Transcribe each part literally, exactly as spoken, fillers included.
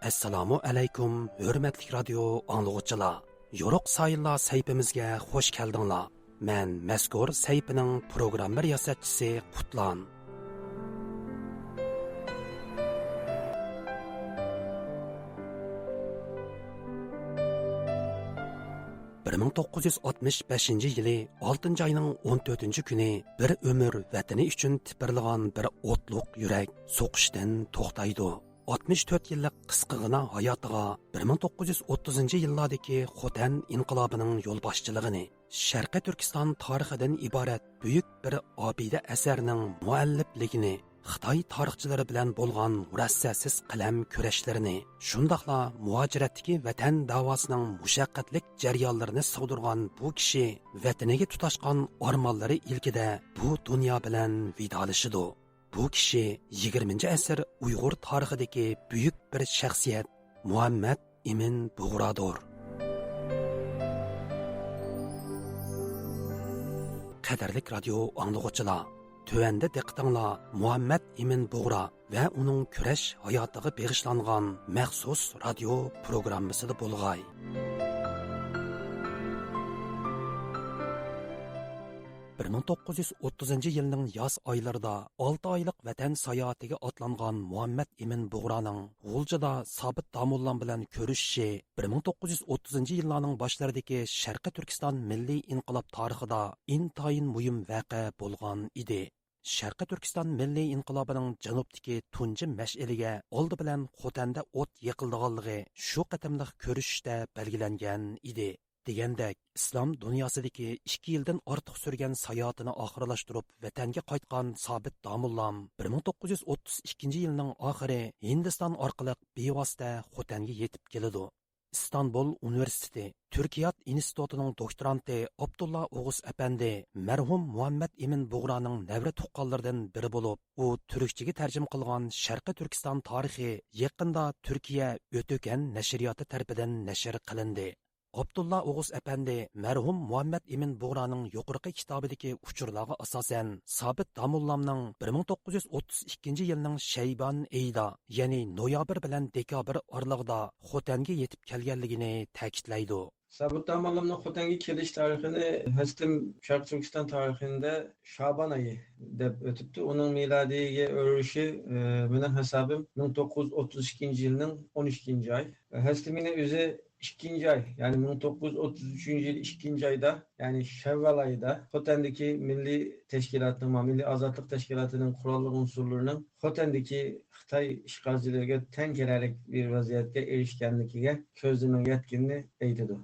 ئەسسالامۇ ئەلەيكۇم، ھۆرمەتلىك رادىيو ئاڭلىغۇچىلار! يورۇق سايىللار سەھىپىمىزگە خوش كەلدىڭلار. مەن مەزكۇر سەھىپىنىڭ پروگرامما رىياسەتچىسى قۇتلان. بىر مىڭ توققۇز يۈز ئاتمىش بەشىنچى يىلى ئالتىنچى ئاينىڭ ئون تۆتىنچى كۈنى بىر ئۆمۈر ۋەتىنى ئۈچۈن تىپىرلىغان بىر ئوتلۇق يۈرەك سوقۇشتىن توختايدۇ. ئاتمىش تۆت يىللىق قىسقىغىنا ھاياتىغا بىر مىڭ توققۇز يۈز ئوتتۇزىنچى يىللاردىكى خوتەن ئىنقىلابىنىڭ يولباشچىلىقىنى، شەرقىي تۈركىستان تارىخىدىن ئىبارەت بۈيۈك بىر ئابىدە ئەسەرنىڭ مۇئەللىپلىكىنى، خىتاي تارىخچىلىرى بىلەن بولغان مۇرەسسەسىز قەلەم كۈرەشلىرىنى، شۇنداقلا مۇھاجىرەتتىكى ۋەتەن داۋاسىنىڭ مۇشەققەتلىك جەريانلىرىنى سىغدۇرغان بۇ كىشى ۋەتىنىگە تۇتاشقان ئارمانلىرى ئىلكىدە بۇ دۇنيا بىلەن ۋىدالىشىدۇ. بۇ كىشى يىگىرمىنچى ئەسىر ئۇيغۇر تارىخىدىكى بۈيۈك بىر شەخسىيەت، مۇھەممەد ئىمىن بۇغرادۇر. قەدىرلىك رادىيو ئاڭلىغۇچىلار، تۆۋەندە دىققىتىڭلار مۇھەممەد ئىمىن بۇغرا ۋە ئۇنىڭ كۈرەش ھاياتىغا بېغىشلانغان مەخسۇس رادىيو پروگراممىسىدا بولغاي. بىر مىڭ توققۇز يۈز ئوتتۇزىنچى يىلنىڭ ياز ئايلىرىدا ئالتە ئايلىق ۋەتەن ساياھىتىگە ئاتلانغان مۇھەممەد ئىمىن بۇغرانىڭ غۇلجىدا سابىت داموللام بىلەن كۆرۈشۈشى بىر مىڭ توققۇز يۈز ئوتتۇزىنچى يىللارنىڭ باشلىرىدىكى شەرقىي تۈركىستان مىللىي ئىنقىلاب تارىخىدا ئىنتايىن مۇھىم ۋەقە بولغان ئىدى. شەرقىي تۈركىستان مىللىي ئىنقىلابىنىڭ جەنۇبتىكى تۇنجى مەشئىلىگە ئالدى بىلەن خوتەندە ئوت يېقىلىدىغانلىقى شۇ قېتىملىق كۆرۈشۈشتە بەلگىلەنگەن ئىدى. دېگەندەك، ئىسلام دۇنياسىدىكى ئىككى يىلدىن ئارتۇق سۈرگەن ساياھىتىنى ئاخىرلاشتۇرۇپ، ۋەتەنگە قايتقان سابىت داموللام بىر مىڭ توققۇز يۈز ئوتتۇز ئىككىنچى يىلنىڭ ئاخىرى ھىندىستان ئارقىلىق بىۋاسىتە خوتەنگە يېتىپ كېلىدۇ. ئىستانبۇل ئۇنىۋېرسىتېتى تۈركىيات ئىنستىتۇتىنىڭ دوكتورانتى ئابدۇللا ئوغۇز ئەپەندى مەرھۇم مۇھەممەد ئىمىن بۇغرانىڭ نەۋرە تۇغقانلىرىدىن بىرى بولۇپ، ئۇ تۈركچىگە تەرجىمە قىلغان شەرقىي تۈركىستان تارىخى يېقىندا تۈركىيە ئۆتۆكەن نەشرىياتى تەرىپىدىن نەشر قىلىندى. ئابدۇللا ئوغۇز ئەپەندى مەرھۇم مۇھەممەد ئىمىن بۇغرانىڭ يۇقىرىقى كىتابىدىكى ئۇچۇرلارغا ئاساسەن، سابىت داموللامنىڭ بىر مىڭ توققۇز يۈز ئوتتۇز ئىككىنچى يىلنىڭ شەيبان ئېيىدا، يەنى نويابىر بىلەن دېكابىر ئارىلىقىدا خوتەنگە يېتىپ كەلگەنلىكىنى تەكىتلەيدۇ. سابىت داموللامنىڭ خوتەنگە كېلىش تارىخىنى ھەسىتىم شەرقىي تۈركىستان تارىخىنى شابان ئايى دەپ ئۆتۈپتۇ. ئۇنىڭ مىلادىيگە ئۆرۈشى، ئى، مېنىڭ ھېسابىم مىڭ توققۇز يۈز ئوتتۇز ئىككىنچى يىلنىڭ ئون ئىككىنچى ئاي. ھەسىتىم ئۆزى ئىككىنچى ئاي، يەنى مىڭ توققۇز يۈز ئوتتۇز ئۈچىنچى يىل ئىككىنچى ئايدا، يەنى شەۋۋال ئايىدا خوتەندىكى مىللىي تەشكىلاتنىڭ، مىللىي ئازادلىق تەشكىلاتىنىڭ قوراللىق ئۇنسۇرلىرىنىڭ خوتەندىكى خىتاي ئىشغالچىلىرىغا تەڭ كېلەرلىك بىر ۋەزىيەتكە ئېرىشكەنلىكىگە كۆزىنىڭ يەتكىنىنى ئېيتىدۇ.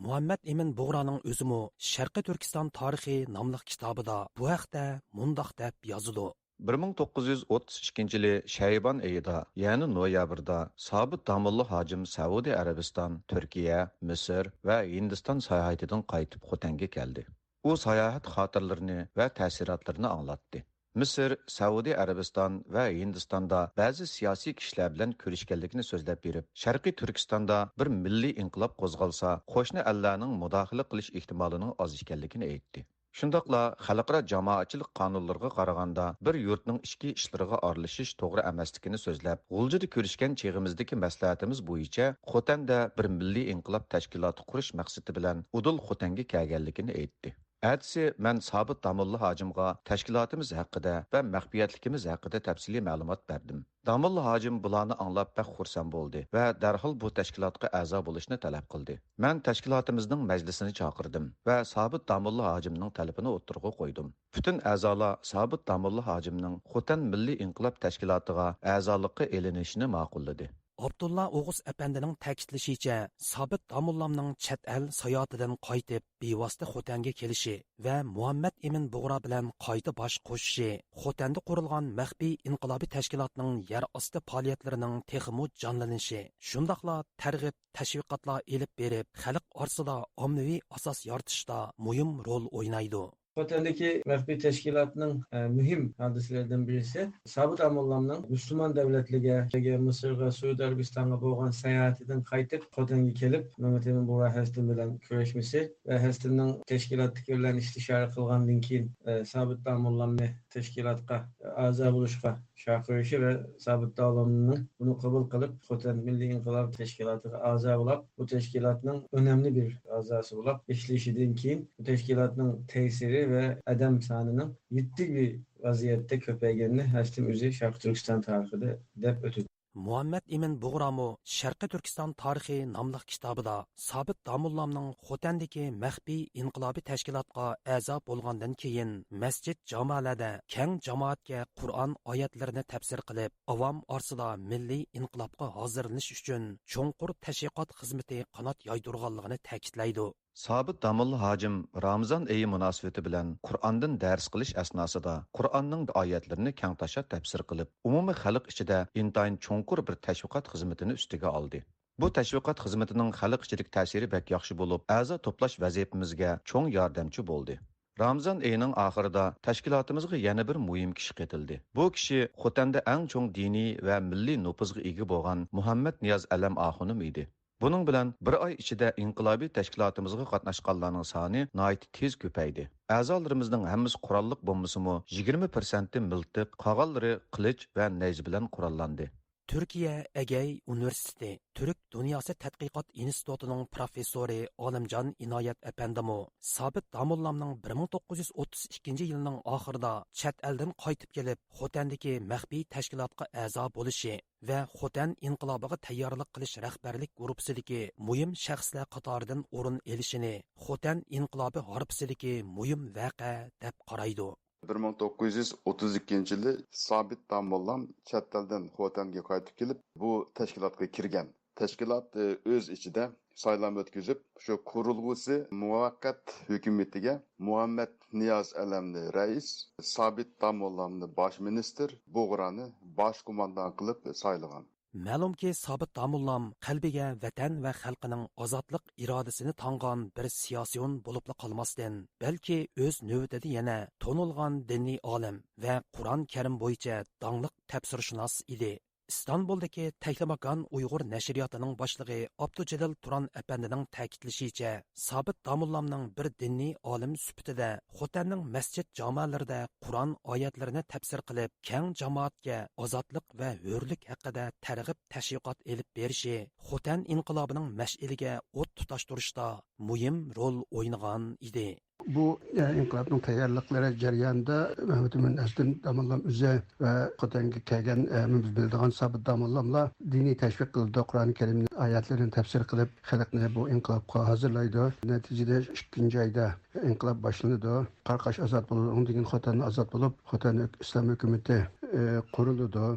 مۇھەممەد ئىمىن بۇغرانىڭ ئۆزىمۇ شەرقىي تۈركىستان تارىخى ناملىق كىتابىدا بۇ ھەقتە مۇنداق دەپ يازىدۇ. بىر مىڭ توققۇز يۈز ئوتتۇز ئىككىنچى يىلى شەيبان ئېيىدا، يەنى نويابىردا سابىت داموللا ھاجىم سەئۇدى ئەرەبىستان، تۈركىيە، مىسىر ۋە ھىندىستان ساياھىتىدىن قايتىپ خوتەنگە كەلدى. ئۇ ساياھەت خاتىرىلىرىنى ۋە تەسىراتلىرىنى ئاڭلاتتى. مىسىر، سەئۇدى ئەرەبىستان ۋە ھىندىستاندا بەزى سىياسىي كىشىلەر بىلەن كۆرۈشكەنلىكىنى سۆزلەپ بېرىپ، شەرقىي تۈركىستاندا بىر مىللىي ئىنقىلاب قوزغالسا، قوشنا ئەللەرنىڭ مۇداخىلە قىلىش ئېھتىمالىنىڭ ئاز ئىكەنلىكىنى ئېيتتى. شۇنداقلا خەلقئارا جامائەتچىلىك قانۇنلىرىغا قارىغاندا، بىر يۇرتنىڭ ئىچكى ئىشلىرىغا ئارىلىشىش توغرا ئەمەسلىكىنى سۆزلەپ، غۇلجىدا كۆرۈشكەن چېغىمىزدىكى مەسلىھەتىمىز بويىچە خوتەندە بىر مىللىي ئىنقىلاب تەشكىلاتى قۇرۇش مەقسىتى بىلەن ئۇدۇل خوتەنگە كەلگەنلىكىنى ئېيتتى. ئەتىسى مەن سابىت داموللا ھاجىمغا تەشكىلاتىمىز ھەققىدە ۋە مەخپىيەتلىكىمىز ھەققىدە تەپسىلىي مەلۇمات بەردىم. داموللا ھاجىم بۇلارنى ئاڭلاپ بەك خۇرسەن بولدى ۋە دەرھال بۇ تەشكىلاتقا ئەزا بولۇشنى تەلەپ قىلدى. مەن تەشكىلاتىمىزنىڭ مەجلىسىنى چاقىردىم ۋە سابىت داموللا ھاجىمنىڭ تەلىپىنى ئوتتۇرىغا قويدۇم. پۈتۈن ئەزالار سابىت داموللا ھاجىمنىڭ خوتەن مىللىي ئىنقىلاب تەشكىلاتىغا ئەزالىققا ئېلىنىشىنى ماقۇللىدى. ئابدۇللا ئوغۇز ئەپەندىنىڭ تەكىتلىشىچە، سابىت داموللامنىڭ چەت ئەل ساياھىتىدىن قايتىپ، بىۋاسىتە خوتەنگە كېلىشى ۋە مۇھەممەد ئىمىن بۇغرا بىلەن قايتا باش قوشۇشى خوتەندە قۇرۇلغان مەخپىي ئىنقىلابىي تەشكىلاتنىڭ يەر ئاستى پائالىيەتلىرىنىڭ تېخىمۇ جانلىنىشى، شۇنداقلا تەرغىب، تەشۋىقاتلار ئېلىپ بېرىپ، خەلق ئارىسىدا ئاممىۋى ئاساس يارىتىشتا مۇھىم رول ئوينايدۇ. خوتەندىكى مەخپىي تەشكىلاتنىڭ، ئە، مۇھىم ھادىسىلىرىدىن بىرسى، سابىت داموللامنىڭ مۇسۇلمان دۆلەتلىرىگە، مىسىرغا، سەئۇدى ئەرەبىستانغا بولغان ساياھىتىدىن قايتىپ، خوتەنگە كېلىپ، مېڭتىمىن بۇغرا ھەزتىم بىلەن كۆرۈشمىسى ۋە ھەزتىمنىڭ تەشكىلاتتىكى بىلەن ئىستىشارە قىلغاندىن كېيىن، ئە، سابىت داموللامنى تەشكىلاتقا ئەزا بولۇشقا چاقىرىشى ۋە سابىت داموللامنىڭ بۇنى قوبۇل قىلىپ، خوتەن مىللىي ئىنقىلاب تەشكىلاتىغا ئەزا بولاپ، بۇ تەشكىلاتنىڭ ئۆنەملى بىر ئەزاسى بولاپ ئىشلىشىدىن كېيىن، بۇ تەشكىلاتنىڭ تەسىرى ۋە ئادەم سانىنىڭ يېتتە بىر ۋەزىيەتتە كۆپەيگەننى ھەزتىم ئۆزى شەرقىي تۈركىستان تارىخىدا دەپ ئۆتىدۇ. مۇھەممەد ئىمىن بۇغرامۇ شەرقىي تۈركىستان تارىخى ناملىق كىتابىدا سابىت داموللامنىڭ خوتەندىكى مەخپىي ئىنقىلابىي تەشكىلاتقا ئەزا بولغاندىن كېيىن، مەسچىت جامالەردە كەڭ جامائەتكە قۇرئان ئايەتلىرىنى تەپسىر قىلىپ، ئاۋام ئارىسىدا مىللىي ئىنقىلابقا ھازىرلىنىش ئۈچۈن چوڭقۇر تەشۋىقات خىزمىتى قانات يايدۇرغانلىقىنى تەكىتلەيدۇ. سابىت داموللا ھاجىم رامىزان ئېيى مۇناسىۋىتى بىلەن قۇرئاندىن دەرس قىلىش ئەسناسىدا قۇرئاننىڭ ئايەتلىرىنى كەڭتاشا تەپسىر قىلىپ، ئومۇمىي خەلق ئىچىدە ئىنتايىن چوڭقۇر بىر تەشۋىقات خىزمىتىنى ئۈستىگە ئالدى. بۇ تەشۋىقات خىزمىتىنىڭ خەلق ئىچىدىكى تەسىرى بەك ياخشى بولۇپ، ئەزا توپلاش ۋەزىپىمىزگە چوڭ ياردەمچى بولدى. رامىزان ئېيىنىڭ ئاخىرىدا تەشكىلاتىمىزغا يەنە بىر مۇھىم كىشى قېتىلدى. بۇ كىشى خوتەندە ئەڭ چوڭ دىنىي ۋە مىللىي نوپۇزغا ئىگە بولغان مۇھەممەد نىياز ئەلەم ئاخۇنۇم ئىدى. بۇنىڭ بىلەن بىر ئاي ئىچىدە ئىنقىلابىي تەشكىلاتىمىزغا قاتناشقانلارنىڭ سانى ناھايىتى تېز كۆپەيدى. ئەزالىرىمىزنىڭ ھەممىسى قوراللىق بولمىسىمۇ، يىگىرمە پىرسەنتى مىلتىق، قالغانلىرى قىلىچ ۋە نەيزە بىلەن قوراللاندى. تۈركىيە ئەگەي ئۇنىۋېرسىتېتى تۈرك دۇنياسى تەتقىقات ئىنستىتۇتىنىڭ پروفېسسورى ئالىمجان ئىنايەت ئەپەندىمۇ سابىت داموللامنىڭ بىر مىڭ توققۇز يۈز ئوتتۇز ئىككىنچى يىلنىڭ ئاخىرىدا چەت ئەلدىن قايتىپ كېلىپ، خوتەندىكى مەخپىي تەشكىلاتقا ئەزا بولۇشى ۋە خوتەن ئىنقىلابىغا تەييارلىق قىلىش رەھبەرلىك گۇرۇپپىسىدىكى مۇھىم شەخسلەر قاتارىدىن ئورۇن ئېلىشىنى خوتەن ئىنقىلابى ھارپىسىدىكى مۇھىم ۋەقە دەپ قارايدۇ. بىر مىڭ توققۇز يۈز ئوتتۇز ئىككىنچى يىلى سابىت داموللام چەت ئەلدىن خوتەنگە قايتىپ كېلىپ، بۇ تەشكىلاتقا كىرگەن. تەشكىلات، ئى، ئۆز ئىچىدە سايلام ئۆتكۈزۈپ، شۇ قۇرۇلغۇسى مۇۋەققەت ھۆكۈمىتىگە مۇھەممەد نىياز ئەلەمنى رەئىس، سابىت داموللامنى باش مىنىستىر، بۇغرانى باش قوماندان قىلىپ سايلىغان. مەلۇمكى، سابىت داموللام قەلبىگە ۋەتەن ۋە خەلقىنىڭ ئازادلىق ئىرادىسىنى تاڭغان بىر سىياسىيون بولۇپلا قالماستىن، بەلكى ئۆز نۆۋىتىدە يەنە تونۇلغان دىنىي ئالىم ۋە قۇرئان كەرىم بويىچە داڭلىق تەپسىرشۇناس ئىدى. ئىستانبۇلدىكى تەكلىماكان ئۇيغۇر نەشرىياتىنىڭ باشلىقى ئابدۇجېلىل تۇران ئەپەندىنىڭ تەكىتلىشىچە، سابىت داموللامنىڭ بىر دىنىي ئالىم سۈپىتىدە خوتەننىڭ مەسچىت جامالىرىدە قۇرئان ئايەتلىرىنى تەپسىر قىلىپ، كەڭ جامائەتكە ئازادلىق ۋە ھۆرلۈك ھەققىدە تەرغىب تەشۋىقات ئېلىپ بېرىشى خوتەن ئىنقىلابىنىڭ مەشئىلىگە ئوت تۇتاشتۇرۇشتا مۇھىم رول ئوينىغان ئىدى. بۇ، ئە، ئىنقىلابنىڭ تەييارلىقلىرى جەريانىدا مەمتىمىن ھەزتىم داموللام ئۆزى ۋە خوتەنگە كەلگەن، ئە، ھەممىمىز بىلىدىغان سابىت داموللاملار دىنىي تەشۋىق قىلىدۇ، قۇرئان كەرىمنىڭ ئايەتلىرىنى تەپسىر قىلىپ، خەلقنى بۇ ئىنقىلابقا ھازىرلايدۇ. نەتىجىدە ئىككىنچى ئايدا ئىنقىلاب باشلىنىدۇ. قاراقاش ئازاد بولىدۇ، ئۇنىڭدىن كېيىن خوتەن ئازاد بولۇپ، خوتەن ھۆك-، ئىسلام ھۆكۈمىتى، ئە، قۇرۇلىدۇ.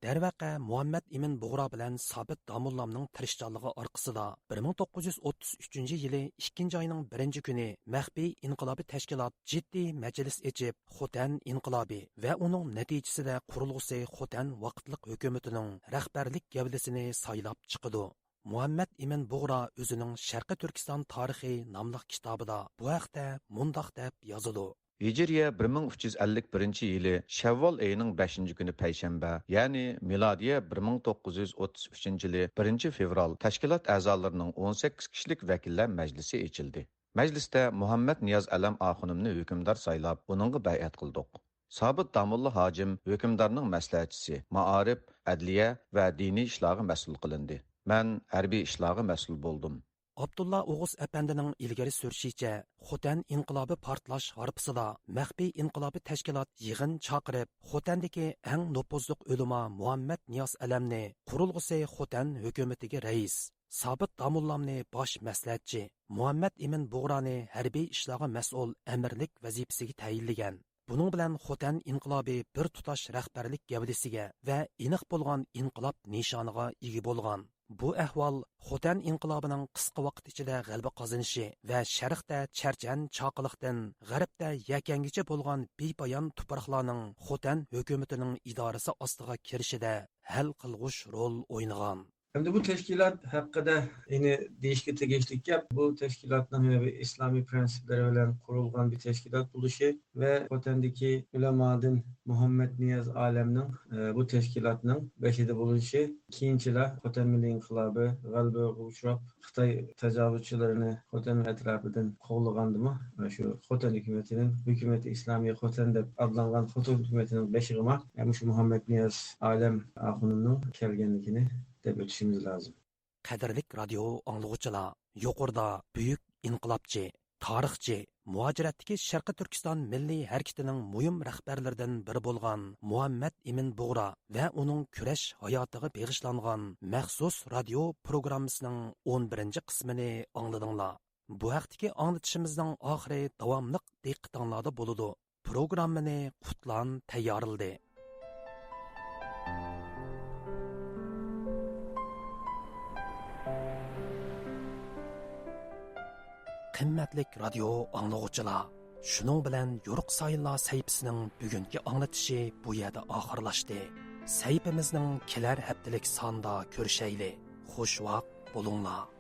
دەرۋەقە، مۇھەممەد ئىمىن بۇغرا بىلەن سابىت داموللامنىڭ تىرىشچانلىقى ئارقىسىدا، بىر مىڭ توققۇز يۈز ئوتتۇز ئۈچىنچى يىلى ئىككىنچى ئاينىڭ بىرىنچى كۈنى مەخپىي ئىنقىلابىي تەشكىلات جىددىي مەجلىس ئېچىپ، خوتەن ئىنقىلابى ۋە ئۇنىڭ نەتىجىسىدە قۇرۇلغۇسى خوتەن ۋاقىتلىق ھۆكۈمىتىنىڭ رەھبەرلىك گەۋدىسىنى سايلاپ چىقىدۇ. مۇھەممەد ئىمىن بۇغرا ئۆزىنىڭ شەرقىي تۈركىستان تارىخى ناملىق كىتابىدا بۇ ھەقتە مۇنداق دەپ يازىدۇ. ھىجرىيە بىر مىڭ ئۈچ يۈز ئەللىك بىرىنچى يىلى شەۋۋال ئېيىنىڭ بەشىنچى كۈنى پەيشەنبە، يەنى مىلادىيە بىر مىڭ توققۇز يۈز ئوتتۇز ئۈچىنچى يىلى بىرىنچى فېۋرال تەشكىلات ئەزالىرىنىڭ ئون سەككىز كىشىلىك ۋەكىللەر مەجلىسى ئېچىلدى. مەجلىستە مۇھەممەد نىياز ئەلەم ئاخۇنۇمنى ھۆكۈمدار سايلاپ، ئۇنىڭغا بەيئەت قىلدۇق. سابىت داموللا ھاجىم ھۆكۈمدارنىڭ مەسلىھەتچىسى، مائارىپ، ئەدلىيە ۋە دىنىي ئىشلارغا مەسئۇل قىلىندى. مەن ھەربىي ئىشلارغا مەسئۇل بولدۇم. ئابدۇللا ئوغۇز ئەپەندىنىڭ ئىلگىرى سۈرۈشىچە، خوتەن ئىنقىلابى پارتلاش ھارپىسىدا مەخپىي ئىنقىلابىي تەشكىلات يىغىن چاقىرىپ، خوتەندىكى ئەڭ نوپۇزلۇق ئۆلىما مۇھەممەد نىياز ئەلەمنى قۇرۇلغۇسى خوتەن ھۆكۈمىتىگە رەئىس، سابىت داموللامنى باش مەسلىھەتچى، مۇھەممەد ئىمىن بۇغرانى ھەربىي ئىشلارغا مەسئۇل ئەمىرلىك ۋەزىپىسىگە تەيىنلىگەن. بۇنىڭ بىلەن خوتەن ئىنقىلابى بىر تۇتاش رەھبەرلىك گەۋدىسىگە ۋە ئېنىق بولغان ئىنقىلاب نىشانىغا ئىگە بولغان. بۇ ئەھۋال خوتەن ئىنقىلابىنىڭ قىسقا ۋاقىت ئىچىدە غەلىبە قازىنىشى ۋە شەرقتە چەرچەن چاقىلىقتىن غەربتە يەكەنگىچە بولغان بىپايان تۇپراقلارنىڭ خوتەن ھۆكۈمىتىنىڭ ئىدارىسى ئاستىغا كىرىشىدە ھەل قىلغۇچ رول ئوينىغان. ئەمدى بۇ تەشكىلات ھەققىدە يەنە دېيىشكە تېگىشلىك گەپ، بۇ تەشكىلاتنىڭ يەنە بىر ئىسلامىي پرىنسىپلىرى بىلەن قۇرۇلغان بىر تەشكىلات بولۇشى ۋە خوتەندىكى ئۆلەمادىن مۇھەممەد نىياز ئالەمنىڭ، ئە، بۇ تەشكىلاتنىڭ بېشىدا بولۇشى، كېيىنچىلا خوتەن مىللىي ئىنقىلابى غەلىبىگە ئۇچراپ، خىتاي تاجاۋۇزچىلىرىنى خوتەن ئەتراپىدىن قوغلىغاندىمۇ، شۇ خوتەن ھۆكۈمىتىنىڭ، ھۆكۈمىتى ئىسلامىي خوتەن دەپ ئادلانغان خوتەن ھۆكۈمىتىنىڭ بېشىغىمۇ مۇشۇ مۇھەممەد نىياز ئالەم ئاخۇنۇمنىڭ كەلگەنلىكىنى دەپ ئۆتۈشىمىز لازىم. قەدىرلىك رادىيو ئاڭلىغۇچىلار، يۇقىرىدا بۈيۈك ئىنقىلابچى، تارىخچى، مۇھاجىرەتتىكى شەرقىي تۈركىستان مىللىي ھەرىكىتىنىڭ مۇھىم رەھبەرلىرىدىن بىرى بولغان مۇھەممەد ئىمىن بۇغرا ۋە ئۇنىڭ كۈرەش ھاياتىغا بېغىشلانغان مەخسۇس رادىيو پروگراممىسىنىڭ ئون بىرىنچى قىسمىنى ئاڭلىدىڭلار. بۇ ھەقتىكى ئاڭلىتىشىمىزنىڭ ئاخىرى داۋاملىق دىققىتىڭلاردا بولىدۇ. پروگراممىنى قۇتلان تەييارلىدى. قىممەتلىك رادىيو ئاڭلىغۇچىلار، شۇنىڭ بىلەن يورۇق سايىنلار سەھىپىسىنىڭ بۈگۈنكى ئاڭلىتىشى بۇ يەردە ئاخىرلاشتى. سەھىپىمىزنىڭ كېلەر ھەپتىلىك سانىدا كۆرۈشەيلى. خۇش ۋاقىت بولۇڭلار.